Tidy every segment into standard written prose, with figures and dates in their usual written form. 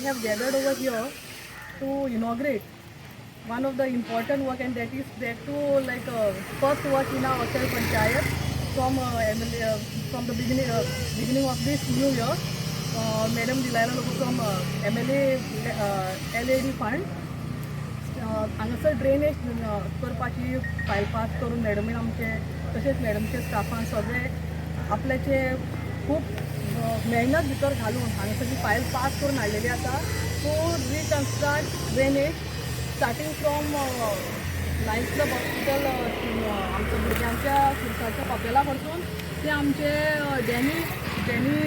Have gathered over here to inaugurate one of the important work, and that is that to like first work in our Oshel Panchayat from MLA, from the beginning of this new year. Madam Delilah Lobo from MLA LAD fund हांगासर drainage करपाची file pass करून मॅडमीन आमचे तशेंच मॅडमचे Staffan सगळे आपल्याचे खूब मेहनत भितर घालून हांगासर ही फायल पास करून हाडलेली आसा to reconstruct drainage starting from Lions Club Hospital, आमच्या भुरग्यांच्या खुर्साच्या कपेला कडसून ते आमचे डॅनी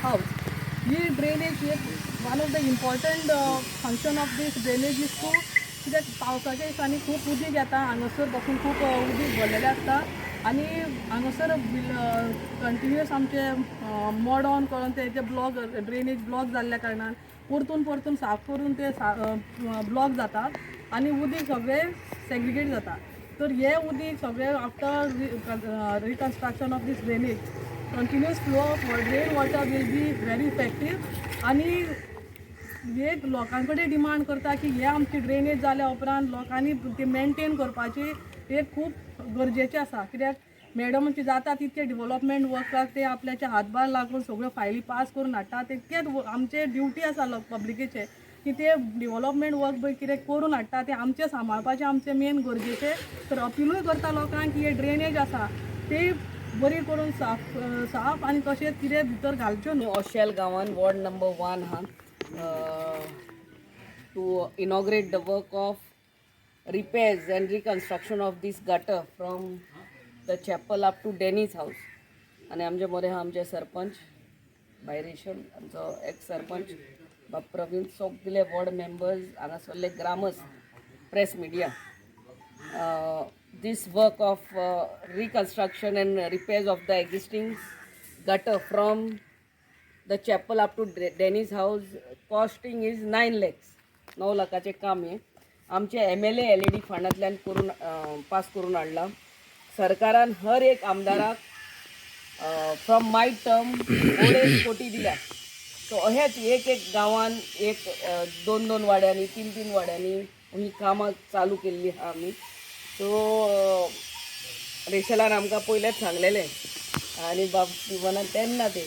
हावस. ही ड्रेनेज एक one of the important function of this drainage is to, कित्याक पावसाच्या दिसांनी खूब उदीक येता, हांगासर बसून खूब उदीक भरलेलें आसता आनी हांगासर कंटिन्युअस आमचे मोडोन करून ते ब्लॉक, ड्रेनेज ब्लॉक जाल्ल्या कारणान परतून परतून साफ करून ते ब्लॉक जातात आनी उदीक सगळें सेग्रिगेट जाता. तर हे उदीक सगळें after reconstruction of this drainage, continuous flow of rain water will be very effective. आनी एक लोकां कडेन डिमांड करता की हे आमची ड्रेनेज जाल्या उपरांत लोकांनी ती मेंटेन करपाची एक खूब गरजेचें आसा, कित्याक मॅडमाची जाता तितके डिवलपमेंट वर्काक ते आपल्याचे हातभार लागून सगळ्यो फायली पास करून हाडटा. तितकेच आमचे ड्युटी आसा पब्लिकेचे की ते डिवलपमेंट वर्क पळय कितें करून हाडटा, ते आमचें सांबाळपाचें आमचें मेन गरजेचें. तर अपिलूय करता लोकांक की हे ड्रेनेज आसा ते बरी करून साफ साफ आनी तशेंच कितें भितर घालच्यो न्हू. ओशेल गांवान वॉर्ड नंबर 1 हा to inaugurate the work of repairs and reconstruction of this gutter from the chapel up to Danny's house. आनी आमचे मदें आहा आमचे सरपंच बायरेशन, आमचो एक्स सरपंच बाब प्रवीण, सगले वॉर्ड मेंबर्स, हांगासरले ग्रामस्थ, press media. This work of reconstruction and repairs of the existing gutter from the chapel up to Danny's house costing is 9 lakhs. 9 लाखाचें काम हें आमचे एमएलए एलएडी फंडांतल्यान करून पास करून हाडलां. सरकारान हर एक आमदाराक फ्रॉम my term 2.5 कोटी दिल्या. सो अहेच एक एक गांवान एक दोन दोन वाड्यांनी, तीन तीन वाड्यांनी ही कामां चालू केल्ली आहा आमी. सो रेशलान आमकां पयलेंच सांगलेलें आनी बाब स्टिवनान तेन्ना तें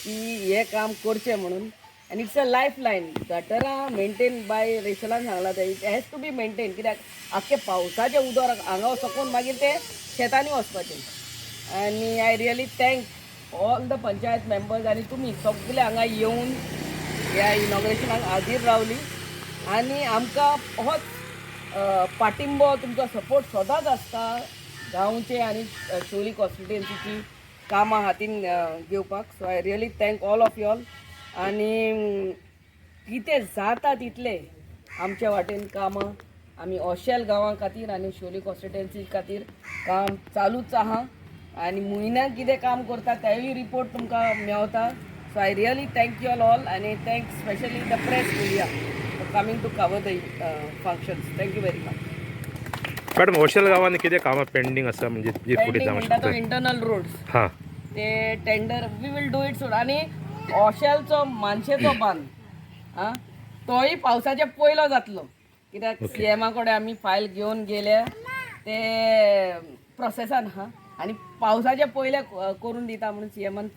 की हें काम करचें म्हणून. आनी it's a life line. गटरां maintain bye रेशलान सांगलां तें, it has to be maintain, कित्याक आख्खें पावसाचें उदक हांगा सकून मागीर तें शेतांनी वचपाचें. आनी I really thank all the panchayat members आनी तुमी सगळे हांगा येवन ह्या इनॉग्रेशनाक हाजीर रावली आनी आमकां होच पाठिंबो, तुमचो सपोर्ट सदांच आसता गांवचे आनी शिवोली कॉन्स्टिट्युएन्सीची कामां हातीन घेवपाक. So I really thank all of y'all. आनी कितें जाता तितलें आमच्या वाटेन कामां आमी ओशेल गांवां खातीर आनी शिवोली कॉन्स्टिट्युएन्सी खातीर काम चालूच आहा आनी म्हयन्याक कितें काम करता तेवूय रिपोर्ट तुमकां मेवता. So I really thank you all all आनी thank specially the press media for coming to cover the functions. Thank you very much. Madam, Oshel गांवांनी कितें कामां पेंडींग आसा, म्हणजे जी फुडें पेंडींग जावंक म्हणटा तो शकता? Internal roads. ते tender we will do it soon. आनी ओशेलचो मानशेचो बांद आं, तोय पावसाच्या पयलो जातलो, कित्याक सीएमा कडेन आमी फायल घेवन गेल्या, ते प्रोसेसान आहा आनी पावसाच्या पयले करून दिता म्हणून सीएमान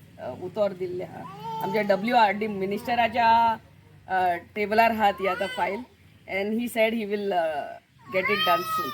उतर दिल्लें आहा. आमच्या डब्ल्यू आर डी मिनिस्टराच्या टेबलार आहा ती आतां file and he said he will get it done soon.